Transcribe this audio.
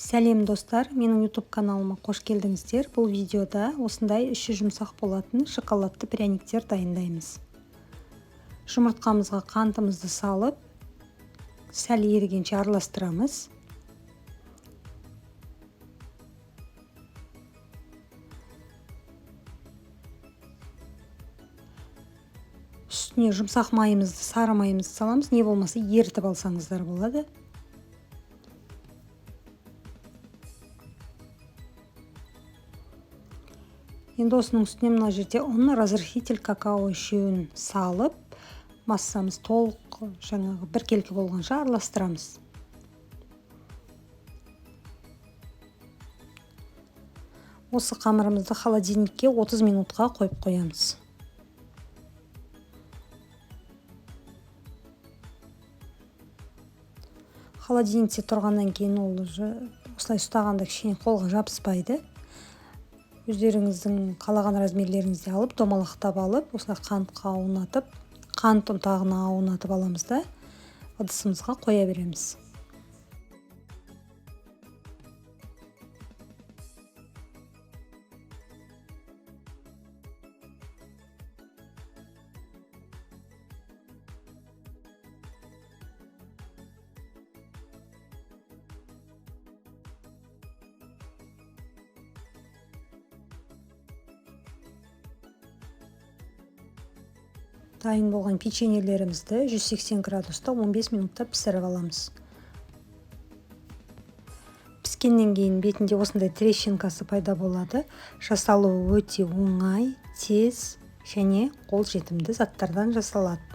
Сәлем, достар! Менің YouTube каналыма қош келдіңіздер. Бұл видеода осындай іші жұмсақ болатын шоколадты пряниктер дайындаймыз. Жұмыртқамызға қантымызды салып, сәл ерігенше араластырамыз. Үстіне жұмсақ майымызды, сары майымызды саламыз, не болмаса ерітіп алсаңыздар болады. Енді осының үстіне мына жерде ұн, разрыхлитель, какао үшеуін салып, массамыз толық жаңағы біркелкі болғанша араластырамыз. Осы қамырымызды холодильникке 30 минутқа қойып қоямыз. Холодильникте тұрғаннан кейін ол уже осылай ұстағанда кішкене қолға жабыспайды. Өздеріңіздің қалаған размерлеріңізде алып, домалақтап алып, осылай қантқа аунатып, қант ұнтағына аунатып аламыз да, ыдысымызға қоя береміз. Дайын болған печеньелерімізді 180 градуста 15 минутта пісіріп аламыз. Піскеннен кейін бетінде осындай трещинкасы пайда болады. Жасалуы өте оңай, тез және қолжетімді заттардан жасалады.